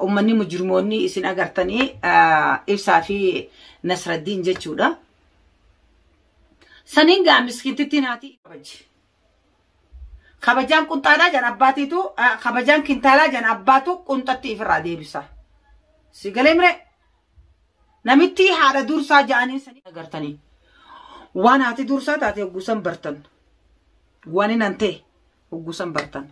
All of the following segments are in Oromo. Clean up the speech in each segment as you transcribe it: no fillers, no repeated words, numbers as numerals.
Uummanni mujrimoonni isin agartanii Ibsaa fi Nasraddiin jechuudha. Saniin gaa miskiintittiin haati kabaji. Kabajaan qunxaadhaa jan abbaatiitu, kabajaan kintaalaa jan abbaatu qunxatti ifirraa deebisa. Si galee mire? Namitti haadha dursaa ja'anii sanii agartanii. Waan haati dursaa taate hogguusan bartan. Waan hin ta'e hogguusan bartan.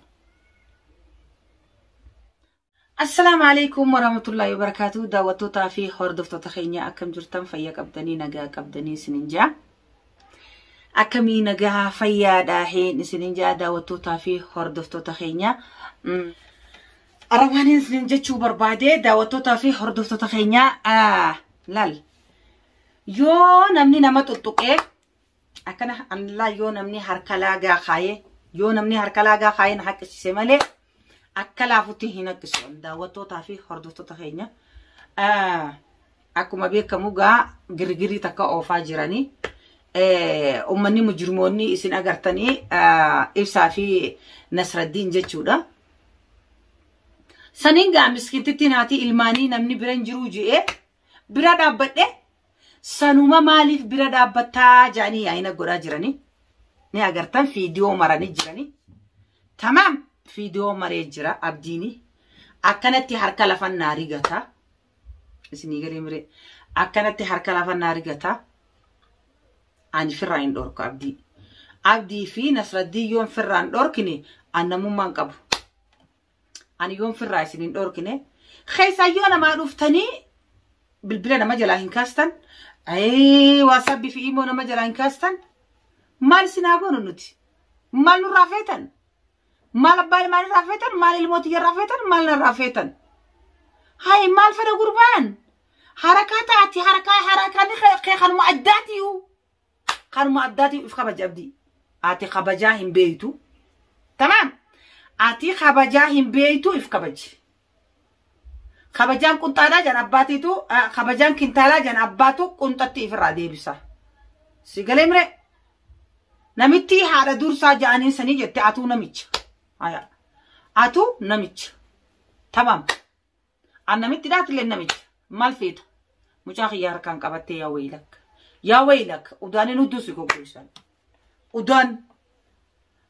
Assalaamu alaikum warahmatullahi wabarakatuh. Daawwattootaa fi hordoftoota keenya, akkam jirtan? Fayyaa qabdanii, nagaa qabdanii isinin jaa. Akkamii, nagaa fayyaadhaa heen isinin jaa, daawwattootaa fi hordoftoota keenya. Arabaan isinin jechuu barbaade, daawwattootaa fi hordoftoota keenya, laal. Yoo namni nama tuttuqee akkana allaa, yoo namni harka laagaa kaayee, yoo namni harka laagaa kaayee na haqqisiise malee akka laafutti hin haqqisu, daawwattootaa fi hordoftoota keenya. Akkuma beekamu gaa girgirii takka oofaa jiranii. Uummanni mujrimoonni isin agartanii Ibsaa fi Nasraddiin jechuudha. Saniin gaa miskiintittiin haati ilmaanii namni bira hin jiruu je'ee bira dhaabbadhe, sanuma maaliif bira dhaabbattaa jedhanii yaa'ina godhaa jiranii. Ni agartan, fiidiyoo maranii jiranii. Tamaam, fiidiyoo maree jira abdiini. Akkanatti harka lafan naa rigata. Isinii galee miree? Akkanatti harka lafan naa rigata. Ani firraa hin dhorku abdii. Abdii fi Nasraddii yoon firraa hin dhorkine an namummaa hin qabu. Ani yoon firraa isin hin dhorkine, keessaa yoo namaa dhuftanii bilbila nama jalaa hin kaastan, WhatsAppii fi imo nama jalaa hin kaastan, maal isin haa goonu nuti? Maal nurraa feetan? Maal abbaa ilmaan irraa feetan? Maal ilmoota irraa feetan? Maal narraa feetan? Hay, maal fedha gurbaan? Harakaa taati, harakaa harakaan kee kanuma addaatiyu. Kanuma addaatiyu. If kabaja abdii. Ati kabajaa hin beeytu. Tamaam. Ati kabajaa hin beeytu, if kabaji. Kabajaan qunxaadhaa jan abbaatiitu, kabajaan kintaalaa jan abbaatu qunxatti ifirraa deebisa. Si galee mire? Namitti haadha dursaa ja'anii sanii jette, atuu namicha. Haya. Atuu namicha. Tamaam. An namitti dhaatillee namicha. Maal feeta? Mucaa kiyya harkaan qabattee, yaa waylak. Yaa waylak. Udaaniin hudduu si goggoisan. Udaan.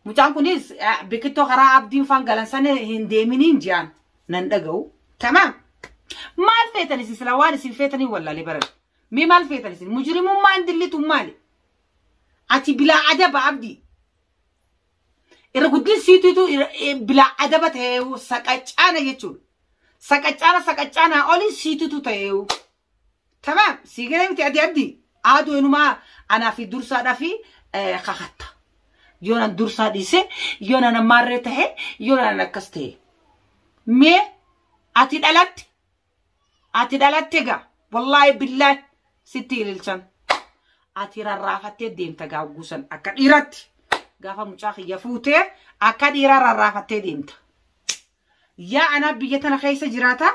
Mucaan kunis biqiltuu karaa abdiin faan galan sana hin deeminiin ji'aan nan dhaga'u. Tamaam. Maal feetan isin sila? Waan isin feetanii wallaalee baran. Mee maal feetan isin? Mujrimummaan dillitu maali? Ati bilaa adaba abdii. Irra guddin siituutu bilaa adaba ta'ee saqaccaana jechuudha. Saqaccaana saqaccaanaa oli siitutu ta'ee. Tamaam, sii galee miti ati abdii? Aaduu enumaa anaa fi dursaadhaa fi kakatta. Yoo nan dursaa dhiise, yoo nan ammaarree tahe, yoo nan akkas ta'e. Mee ati dhalatte, ati dhalatte gaa, wallaahi billaahi sitti ililchan. Ati rarraafattee deemta gaa guusan akka dhiiratti. Gaafa mucaa kiyya fuutee akka dhiiraa rarraafattee deemta. Yaa anaa biyya tana keessa jiraata,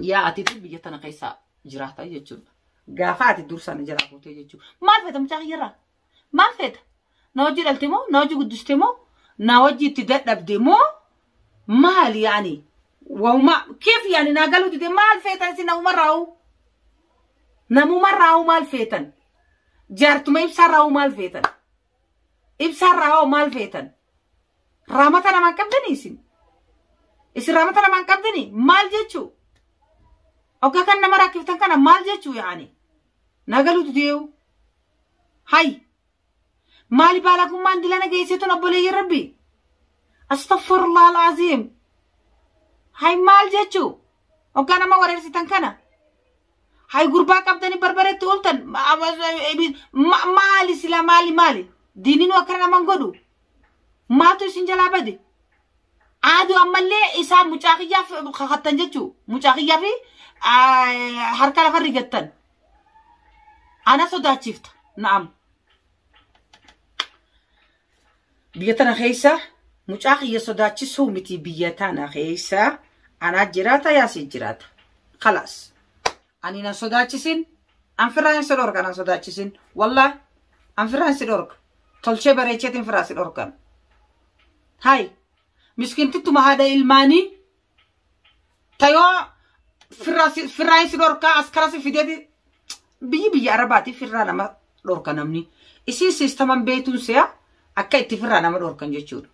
yaa atitu biyya tana keessa jiraata jechuudha. Gaafa ati dursaan jalaa fuutee jechuudha. Maal feeta mucaa kiyyarraa? Maal feeta? Na wajji dhalte moo? Na wajji guddiste moo? Na wajji itti dadhabde moo? Maali yaani? Wauma keef yaani naa galuu dide. Maal feetan isin namumarraa'u? Namumarraa'u maal feetan? Jaartuma ibsaarraa'u maal feetan? Ibsaarraa'u maal feetan? Raamata namaan qabdanii isin? Isin raamata namaan qabdanii maal jechuu? Hoggaa kan nama rakkiftan kana maal jechuu yaani? Na galuu dideewu. Hay! Maali baalagummaan dilana geesseetun, obboleeyyan rabbi? Astaghfirullah al-aziim. Hay, maal jechuu? Hoggaa nama wareersitan kana. Hay, gurbaa qabdanii barbareetti ooltan maali sila, maali maali? Diiniin akkana naman godhu. Maaltu isin jalaa bade? Aaduu ammallee isaa mucaa kiyyaaf kakattan jechuu. Mucaa kiyyaa fi harka lafa rigattan. Ana sodaachifta. Na'am. Biyya tana keessa mucaa kiyya sodaachisuu miti, biyya tana keessa anaa jiraata, yaasii jiraata. Khalaas. Ani nan sodaachisin. An firraa hin si dhorka, nan sodaachisin. Wallah an firraa hin si dhorka. Tolchee bareecheetiin firraa si dhorkan. Hay. Miskiintittuma haadha ilmaanii. Tayoo firraa si dhorkaa askara si fideeti biyyi biyya Arabaati firraa nama dhorka namni. Isin siistaman beektuun si'a akka itti firraa nama dhorkan jechuudha.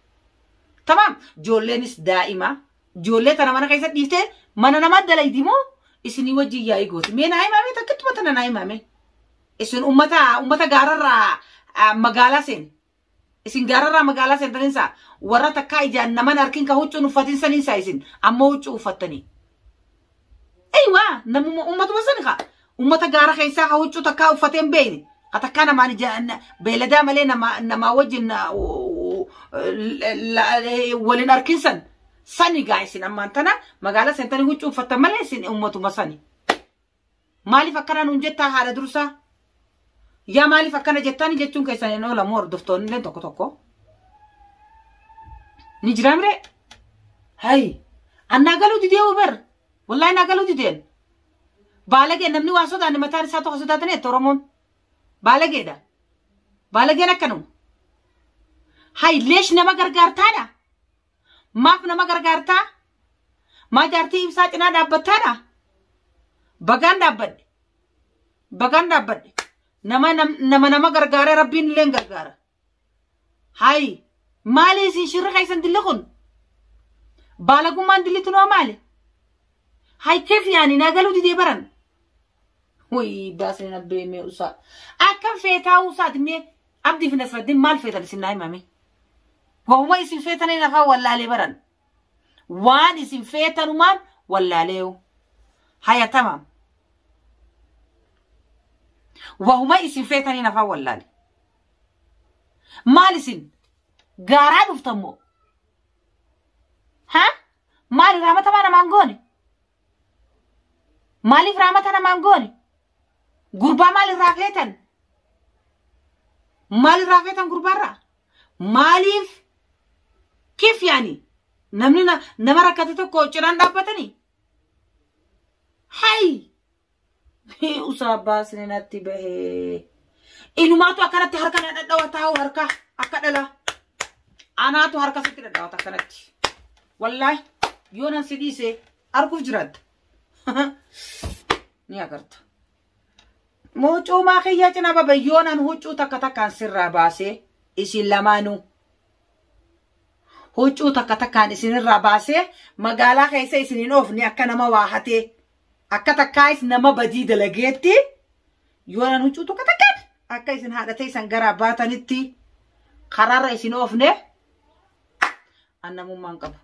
Tamaam ijoolleenis daa'ima ijoollee tana mana keessa dhiiftee mana namaa dalaydi moo isinii wajjin yaa'ii gooti. Mee naa himame takkituma tana naa himame. Isin ummata gaararraa magaalaa seen. Isin gaararraa magaalaa seentaninsa warra takkaa ijaan naman harkin ka huccuun uffatin saninsa isin ammoo huccuu uffattanii. Eywaa namuma ummatuma sani kaa ummata gaara keessaa ka huccuu takkaa uffatee hin beekne ka takkaa namaan ijaan beeladaa malee namaa wajjin waliin harkin san sani gaa isin ammaan tana magaalaa seentanii huccuu uffattan malee isin ummatuma sani. Maaliif akkana nuun jettaa haadha dursaa? Yaa maaliif akkana jettani jechuun keessan hin oolamu hordoftoonni illee tokko tokko. Ni jira mire? Hay! Annaa galuu didee bar. Wallahi naa galuu dideen. Baalagee namni waan sodaanne mataan isaa tokko sodaatanii jette Oromoon. Baalageedha. Baalageen akkanuma. Hay leesh nama gargaartaadha. Maaf nama gargaartaa? Maa jaartii ibsaa cinaa dhaabbattaadha? Bagaan dhaabbadhe. Bagaan dhaabbadhe. Nama nama gargaaree rabbiin illee gargaara. Hay maali isin shirri keessan dilli kun? Baalagummaan dilli tunoo maali? Hay keef yaani naa galuu didee baran. Wayii baasni nabbee mee usaa. Akkam feetaa usaati mee Abdii fi Nasraddiin maal feetan isin naa himame? Wahuma isin feetanii nafaa wallaalee baran. Waan isin feetanumaan wallaaleeyu. Haya tamam. Wahuma isin feetanii nafaa wallaale. Maal isin gaaraa dhuftan moo? Ha? Maali raamata namaan goone? Maaliif raamata namaan goone? Gurbaa maal irraa feetan? Maal irraa feetan gurbaarraa? Maaliif kif yaani? Namni nama rakkate tokko cinaan dhaabbatanii? Hay! Usaa baasni natti bahee. Inumaatu akkanatti harka na dhadhawa taa'u harka akka dhala. Anaatu harka sitti dhadhawata akkanatti. Wallaahi yoo nan si dhiise arguuf jiraatta. Ni agarta. Mucuumaa kiyya cina baba yoo nan huccuu takka takkaan sirraa baasee isin lamaanuu. Huccuu takka takkaan isinirraa baasee magaalaa keessa isin hin oofne akka nama waa hatee. Akka takkaayis nama badii dalageetti yoo nan huccuu tokko takkaan akka isin haadha isan garaa baatanitti karaarra isin oofne annamummaan qabu.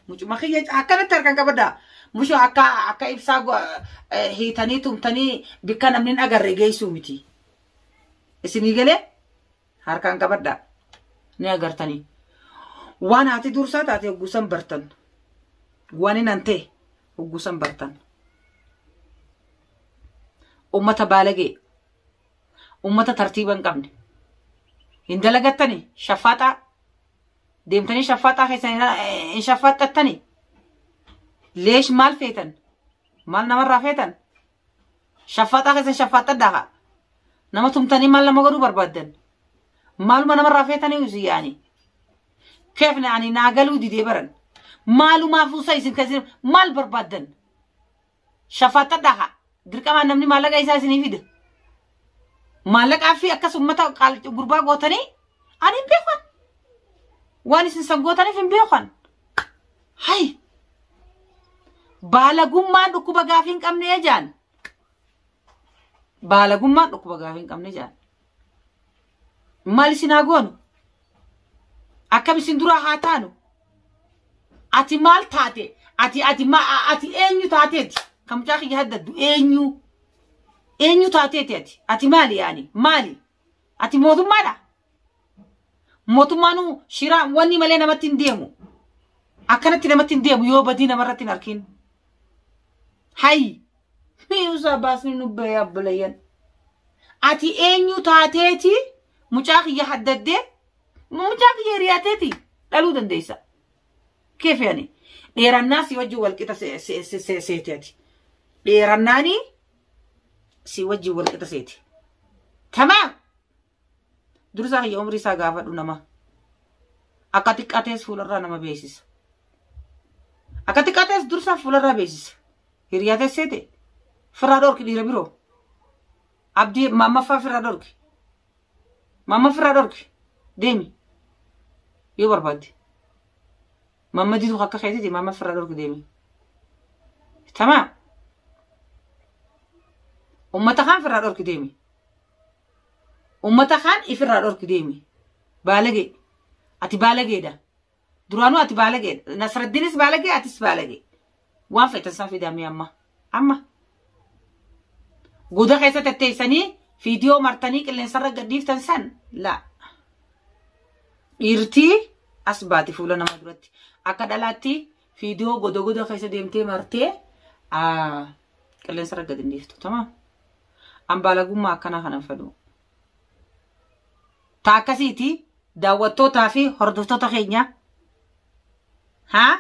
Mucuma kiyya akkanatti harkaan qabadda. Mucuma akka ibsaa hiitanii tumtanii bikka namni hin agarre geessuu miti. Isinii galee harkaan qabadda. Ni agartanii. Waan haati dursaa taate hogguusan bartan. Waan hin ta'e hogguusan bartan. Ummata baalagee ummata tartiiba hin qabne hin dalagattani shaffaaxaa deemtanii shaffaaxaa keessan hin shaffaaxattani leesh maal feetan maal namarraa feetan shaffaaxaa keessan shaffaaxadhaa nama tumtanii maal nama godhuu barbaaddan maaluma namarraa feetanii isin yaani keefne ani naa galuu didee baran maalumaaf usa isin keessan maal barbaaddan shaffaaxadhaa dirqamaan namni maallaqa isaa isinii fida. Maallaqaa fi akkas uummata gurbaa gootanii ani hin beekan. Waan isin san gootaniif hin beekan. Hay! Baalagummaan dhukkuba gaafii hin qabne jaan. Baalagummaan dhukkuba gaafii hin qabne jaan. Maal isin haa goonu? Akkam isin duraa haa taanu? Ati maal taate? Ati eenyu taateeti? Kan mucaa kiyya haddaddu eenyu? Eenyu taateeti ati? Ati maali yaani? Maali? Ati mootummaadha? Mootummaanuu shiraa wanni malee namatti hin deemu. Akkanatti namatti hin deemu yoo badii namarratti hin arkin. Hay! Mi'uusaa baasni nu bahee abboleeyyan. Ati eenyu taateeti mucaa kiyya haddaddee mucaa kiyya hiriyaateeti dhaluu dandeessa. Keef yaani? Dheerannaa si wajjin walqixa seeti ati. Dheerannaanii si wajjin walqixa seeti. Tamaam! Dursaa kiyya umrii isaa gaafadhu nama. Akka xiqqaatees fuularraa nama beeksisa. Akka xiqqaates dursa fuularraa beeksisa. Hiriyaa teesseete. Firraa dhorki dhiira biroo. Abdii maammaffaa firraa dhorki. Maamma firraa dhorki. Deemi. Yoo barbaadde. Maamma didu akka keetiiti maamma firraa dhorki deemi. Tamaam. Ummata kaan firraa dhorki deemi. Ummata kaan ifirraa dhorki deemi. Baalagee. Ati baalageedha. Duraanuu ati baalageedha. Nasraddiinis baalagee atis baalagee. Waan feetan san fidamee amma. Amma. Goda keessa tetteessanii viidiyoo martanii qilleensarra gadhiiftan san laa. Dhiirtii as baati fuula nama duratti. Akka dhalaatti viidiyoo goda goda keessa deemtee martee qilleensarra gad hin dhiiftu. Tamaam. An baalagummaa akkanaa kanan fedhu. Ta akkasiiti daawwattootaa fi hordoftoota keenya. Haa?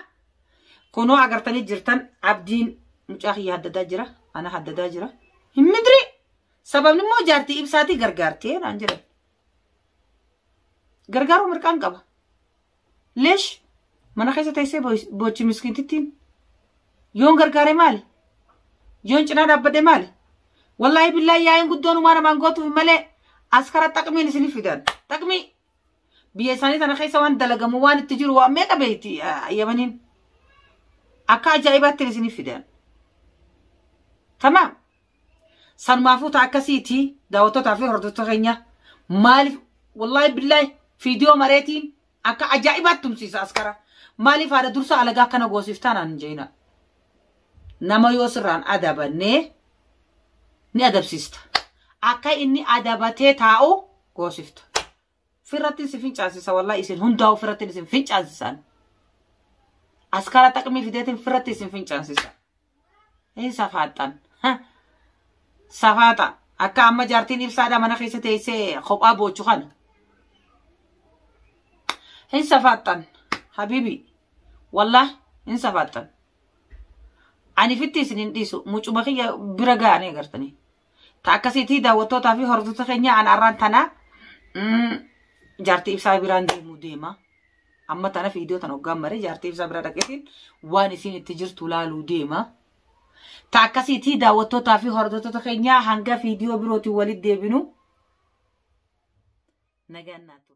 Kunoo agartanii jirtan abdiin mucaa kiyya haddadaa jira. Ana haddadaa jira. Hin midri. Sababni immoo jaartii ibsaatii gargaartee naan jedhan. Gargaaruu mirqaan qaba. Leesh mana keessa teessee boochi miskiintittiin. Yoon gargaare maali? Yoon cinaa dhaabbadhe maali? Wallaahi billaahi yaa'iin guddoon waan namaan gootuuf malee askara xaqmiin isinif fidan. Xaqmii biyya isaanii tana keessa waan dalagamu waan itti jiru waan meeqa beekti Yamaniin. Akka ajaa'ibaatti isinif fidan. Tamaam. Sanumaafuu ta'a akkasiiti daawwattootaa fi hordoftoota keenya maaliif wallaahi billaahi fiidiyoo mareetiin akka ajaa'ibaatti tumsiisa askara. Maaliif haadha dursa alagaa akkana goosiftaa naan hin jeena. Nama yoo sirraan adabannee ni adabsiista. Akka inni adabatee taa'u goosifta. Firratti isin fincaansisa wallaahi isin hundaa'u firratti isin fincaansisaan. Askara xaqmii fideetiin firratti isin fincaansisa. Hin safaaxan. Safaaxa. Akka amma jaartiin ibsaadhaa mana keessa teessee kophaa boochu kana. Hin safaaxan. Habibi. Wallahi hin safaaxan. Ani fitti isin hin dhiisu. Mucuma kiyya bira ga'anii agartanii. Ta akkasiitii daawwattootaa fi hordoftoota keenya an arraan tanaa jaartii ibsaa biraan deemuu deema. Amma tana viidiyoo tana hoggaan maree jaartii ibsaa bira dhaqeetiin waan isiin itti jirtu laaluu deema. Ta akkasiitii daawwattootaa fi hordoftoota keenya hanga viidiyoo birootiin walitti deebinu nagaan naa tura.